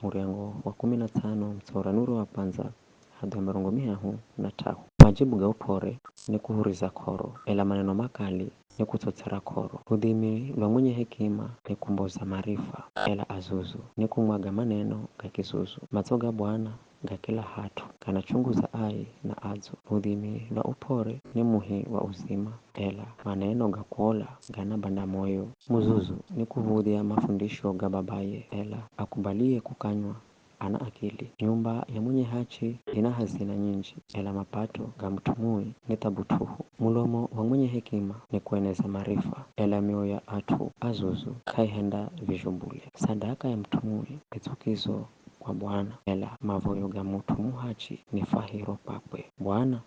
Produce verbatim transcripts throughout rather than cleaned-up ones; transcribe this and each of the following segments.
muryango wa kumi na tsano, mtsoro ni ure wa kwandza hadi wa mirongo mihahu na t'ahu. Majibu ga up'ore ni kuhuriza k'oro, ela maneno makali ni kutsotsera k'oro. Ludhimi lwa mwenye hekima ni kumboza marifa, ela azuzu ni kumwaga maneno ga kizuzu. Matso ga Bwana ga kila hat'u, ganachunguza ai na adzo. Ludhimi lwa up'ore ni muhi wa uzima, ela maneno ga kuola gana banda moyo. Muzuzu ni kuv̱udhya mafundisho ga babaye, ela akubaliye kukanywa ana akili. Nyumba ya mwenye hachi ina hazina nyinji, ela mapato ga mut'u mui ni thabu tuhu. Mulomo wa mwenye hekima ni kueneza marifa, ela mioyo ya at'u azuzu k'aihenda vizho bule. Sadaka ya mut'u mui ni tsukizo kwa Bwana, ela mavoyo ga mut'u muhachi ni fwahiro kwakwe. Bwana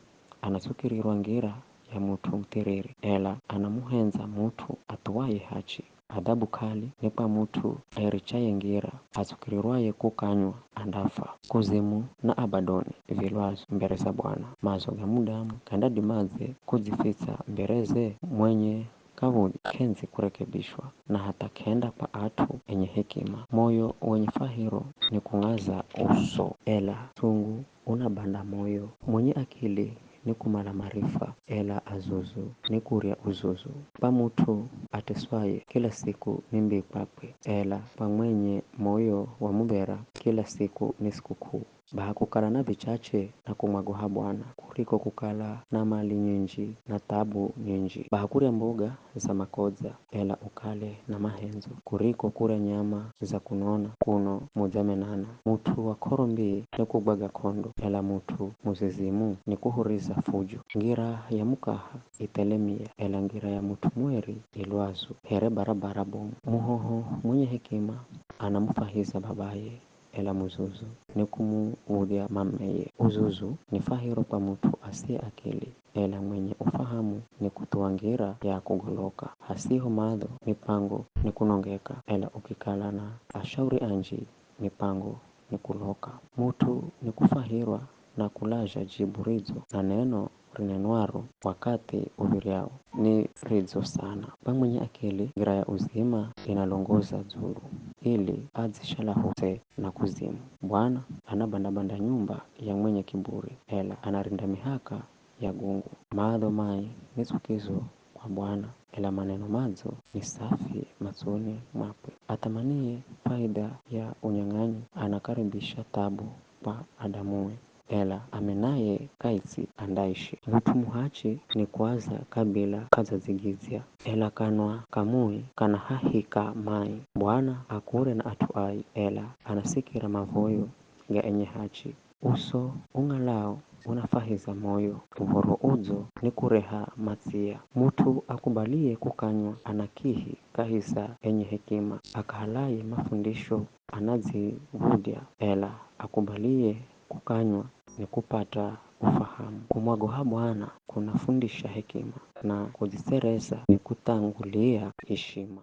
anatsukirirwa ngira ya mut'u muthiriri, ela anamuhendza mut'u athuwaye hachi. Adhabu kali ni kwa mut'u airichaye ngira, atsukirirwaye kukanywa andafwa. Kuzimu na Abadoni vilwazu mbere za Bwana. Mazo ga mudamu gandadimadze kudzifitsa mbereze? Mwenye kav̱udhi k'endzi kurekebishwa, na hatha k'enda kwa at'u enye hekima. Moyo wenye fwahiro ni kung'aza uso, ela sungu una banda moyo. Mwenye akili ni kumala marifa, ela azuzu ni kurya uzuzu. Kwa mut'u ateswaye kila siku ni mbii kwakwe, ela kwa mwenye moyo wa muv̱era kila siku ni sikuk'uu. Baha kukala na vichache na kumwagoha Bwana, kuriko kukala na mali nyinji na thabu nyinji. Baha kurya mboga za makodza, ela ukale na mahendzo, kuriko kurya nyama za kunona kuno mudzamenana. Mut'u wa k'oro mbii ni kugwaga k'ondo, ela mut'u muzizimu ni kuhuriza fujo. Ngira ya mukaha ithelemia, ela ngira ya mut'u mweri ilwazu here barabara bomu. Muhoho mwenye hekima anamufwahiza babaye, ela muzuzu ni kumuv̱udhya mameye. Uzuzu ni fwahiro kwa mut'u asiye akili, ela mwenye ufahamu ni kuthuwa ngira ya kugoloka. Hasiho madho mipango ni kunongeka, ela ukikala na ashauri anji mipango ni kuloka. Mut'u ni kufwahirwa na kulazha jibu ridzo, na neno rinenwaro wakathi uv̱iryao ni ridzo sana. Kwa mwenye akili ngira ya uzima inalongoza dzulu, ili adzishalahuse na kuzimu. Bwana anabanda-banda nyumba ya mwenye kiburi, ela anarinda mihaka ya gungu. Maadho mai ni tsukizo kwa Bwana, ela maneno madzo ni safi matsoni mwakwe. Athamaniye faida ya unyang'anyi anakaribisha thabu kwa adamue, ela amenaye kaitsi andaishi. Mut'u muhachi ni kwaza kabila k'adzadzigidzya, ela kanwa ka mui kanahahika mai. Bwana a kure na at'u ai, ela anasikira mavoyo ga enye hachi. Uso ung'alao unafwahiza moyo, uv̱oro udzo ni kureha matsia. Mut'u akubaliye kukanywa ana kihi kahi za enye hekima, akahalaye mafundisho anadziv̱udhya, ela akubaliye kukanywa ni kupata ufahamu. Kumwagoha Bwana kunafundisha hekima, na kudzitsereza ni kuthangulia ishima.